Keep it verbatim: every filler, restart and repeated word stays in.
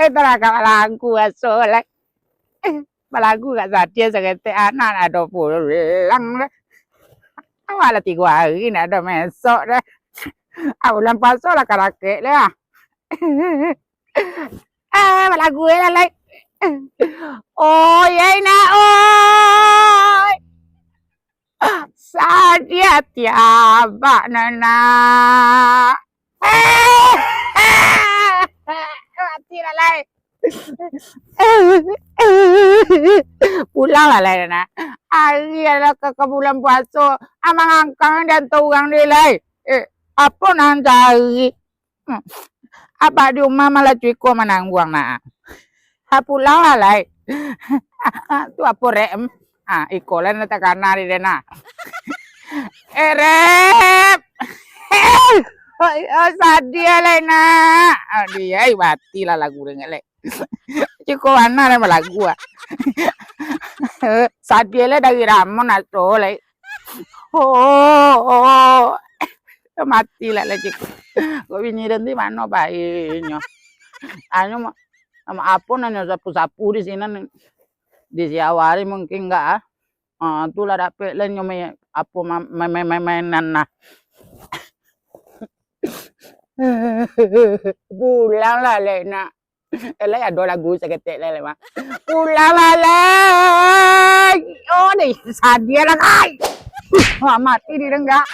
Taragak balagu aso lai. Balagu gak sadia saketek anak nak ado pulang dah. Awak lah tigo hari nak ado mesok dah. Ah, bulan puaso lah karakek dah. Eh, balagu lah lai. Oh, yai nak, oi. Sadia tiabak nana. Mati lah lai. Pulang lah lai, nak. Ari lah ka, ka bulan puaso. Amang angkang dan tu urang ni lai. Eh, apo nan cari? Hmm. Abak di rumah malah cuko manangguang, nak. Ha, pulang lah lai. Tu apo, Rep? Ah, iko lah nan takana di den, nah. Eh, Rep! Eh, oh, oh, sadia lai, nak. Ah, dia, ai, mati lah lagu dengek lai. Cuko bana lah balagu, ah. Sadia lai dari Ramon aso lai. Oh, oh, oh. Mati lah, lah, cik. Kok bini den ti mano bainyo? Anu, ma-, ma-, apo nanyo sapu-sapu di sinan? Di Siawari mungkin enggak, ah. Ah, tu lah dapek lah nyo ma-, apo, ma-, ma-, ma-, ma-, mainan lah. Pulang lah, lai, nak. Eh, lai ado lagu saketek lai, lai, Mak. Pulang lah, lai. Oh, deh, sadia lah, lai. Wah, mati di dengak.